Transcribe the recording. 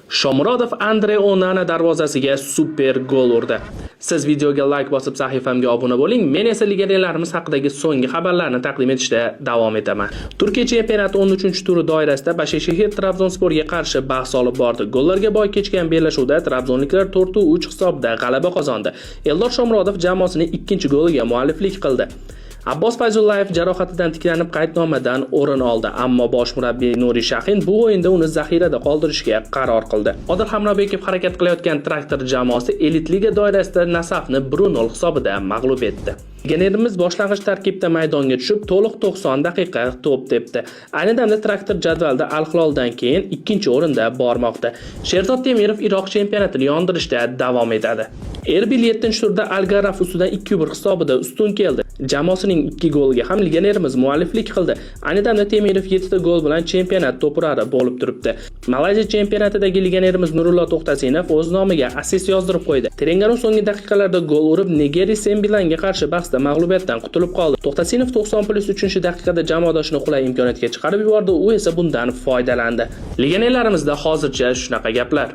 Shomurodov Andre Onana darvozasiga super gol urdi. Siz videoga like bosib, sahifamga obuna bo'ling. Men esa legionerlarimiz haqidagi so'nggi xabarlarni taqdim etishda davom etaman. Turkiya chempionati 13-turi doirasida Başakşehir Trabzonsporga qarshi bahs olib bordi. Gollarga boy kechgan bellashuvda trabzonliklar 4-3 hisobida g'alaba qozondi. Eldor Shomurodov jamoasining ikkinchi goliga mualliflik qildi. Abbos Fayzullayev jarohatidan tiklanib, qaydnomadan o'rin oldi, ammo bosh murabbiy Nuri Shahin bu o'yinda uni zaxirada qoldirishga qaror qildi. Odil Hamrobekov harakat qilayotgan Traktor jamoasi Elit Liga doirasida Nasafni 1-0 hisobida mag'lub etdi. Legionerimiz boshlang'ich tarkibda maydonga tushib, to'liq 90 daqiqa to'p tepdi. Ayni damda Traktor jadvalda Al Hiloldan keyin ikkinchi o'rinda bormoqda. Sherzod Temirov Iroq chempionatini yondirishda davom etadi. Erbil 7-turda Al Garraf ustidan 2-1 hisobida ustun keldi. Jamoasining ikki goliga ham legionerimiz mualliflik qildi. Ayni damda Temirov 7 ta gol bilan chempionat to'purari bo'lib turibdi. Malayziya chempionatidagi legionerimiz Nurullo To'xtasinov o'z nomiga assist yozdirib qo'ydi. Terengganu so'nggi daqiqalarda gol urib, Negeri Sembilanga qarshi bahsda mag'lubiyatdan qutulib qoldi. To'xtasinov 90+3-daqiqada jamoadoshini qulay imkoniyatga chiqarib yubordi, u esa bundan foydalandi. Legionerlarimizda hozircha shunaqa gaplar.